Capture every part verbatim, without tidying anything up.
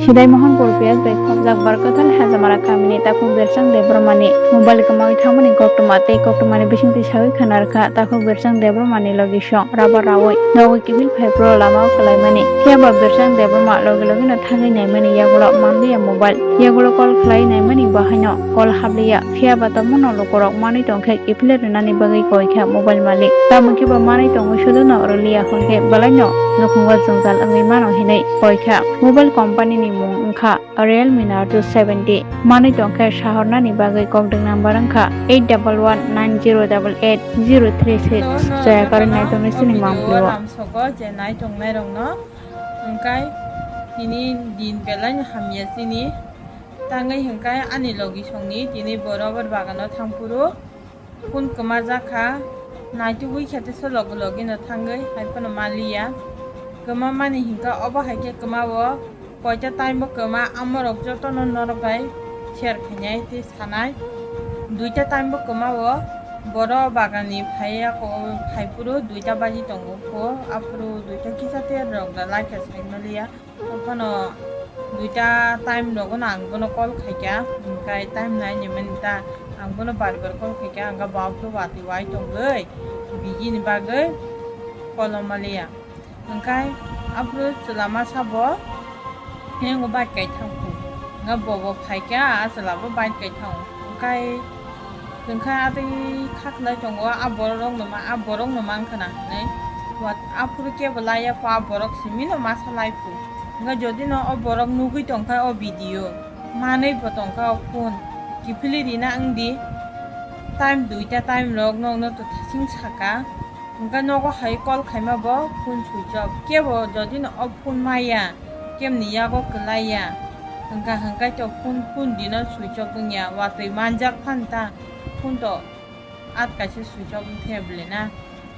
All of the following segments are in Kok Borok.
Chidai Mohanpur P S bai khobjak Barkathal Hajamara kamini takhuk Bersang Debbarmani mobile kwmawi thangmani koktwma tei koktwmani bisingtwi sawi khna rwkha takhuk Bersang Debbarmani logi song rubber rawi nogo kiphil phaiphuru lamao kwlaimani. Phiyaba Bersang Debbarma logi logino thangwi naimani yagulo manliya mobile, yagulo call khlai naimani bahaino call habliya. Phiyaba tongmano lukurok manwi tongkhe kiphilwi rwnani bagwi koikha mobile malik. Tamo khe bo manwi tongwi suduno rwliya hwnkhe belaino nukhungo jwngjal wngwi mano hinwi koikha. Mobile company ni mung wngkha Realme Narzo seventy. Manwi tongkhe sahornani bagwi kokdwng number wngkha eight double one nine zero double eight zero three six. Chaya karwi naitongni sining mangpilio. Lamsogo je naitongnai rokno hwnkhe tini din belaino hamya chini. Tangwi hwnkhe ani logi songni tini bo rubber bagano thangphuru. Phone kwma jakha, naitugwi khe teisa logi logino thangwi hai phano maliya. Kwma mani hinkhe obo hai khe kwma o koita time bo kwma amorok jotono norok bai share khainai tei sanai. Duita time bo kwma o boro bagan ni phaiya ko phaiphuru duita baji tongo pho aphuru duita kisa ter rok da like sai maliya. Phano duita time rogo no ang bono call khaikha, hwnkhe time nai ni mani ta, ang bono bar bar call khaikha, hwnkhe bo aphuru watwi wai tongwi bigini bagwi call o maliya. Hwnkhe aphuru chwla masa bo hengo bike kai thangkhu, hwnkhe bo bo phaikha, a chwla bo bike kai thango, hwnkhe. Hwnkhe atwi kha khlai tongo, a borok rokno ma-, a borok no mankha na hinwi. Wat-, aphuru kebo laiya pho a borok simi no masa lai phu. Hwnkhe jodi no o borok nugwi tongkha o video, manwi bo tongkha o phone, kiphilwi rina wngdi. Time duita time rok nokno to thasing saka. Hwnkhe nogo hai call khaima bo phone switch off. Kebo jodi no o phone maya, kemni yago kwlaiya, hwnkha hwnkhe to phone, phone dino switch off wngya, watwi manjak phan ta phone to at kaisa switch off wngkhe bwlena.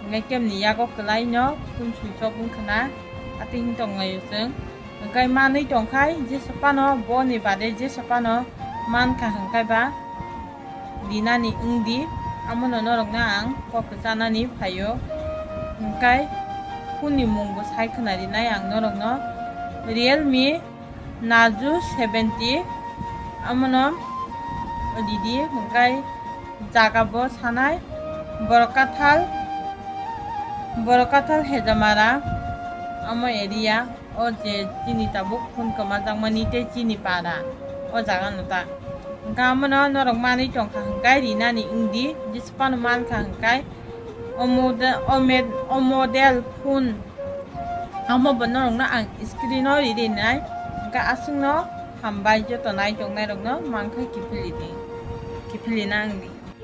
Hwnkhe kemni yago kwlaino phone switch off wngkhana, atwi hwn tonglaio chwng. Hwnkhe manwi tongkhai jesa phano boni baade jesa phano mankha hwnkhe ba rinani wngdi, amono norokno ang kok rwchanani phaio. Hwnkhe phone ni mung bo sai khwna rinai ang norokno, Realme Narzo seventy, amono ridi, hwnkhe jaga bo sanai, Borok Kathal, Borok Kathal Hejamara, amo area. O je chini tabuk phone kwmajakmani tei chini para o jaga no ta. Hwnkhe amono norok manwi tongkha hwnkhe rinani wngdi, jesa phano mankha hwnkhe o mode-, o med-, o model phone amo bo norokno ang screen o ri rinai. Hwnkhe aswkno hambai joto naitongnai rokno mankhe kiphilidi, kiphilina wngdi.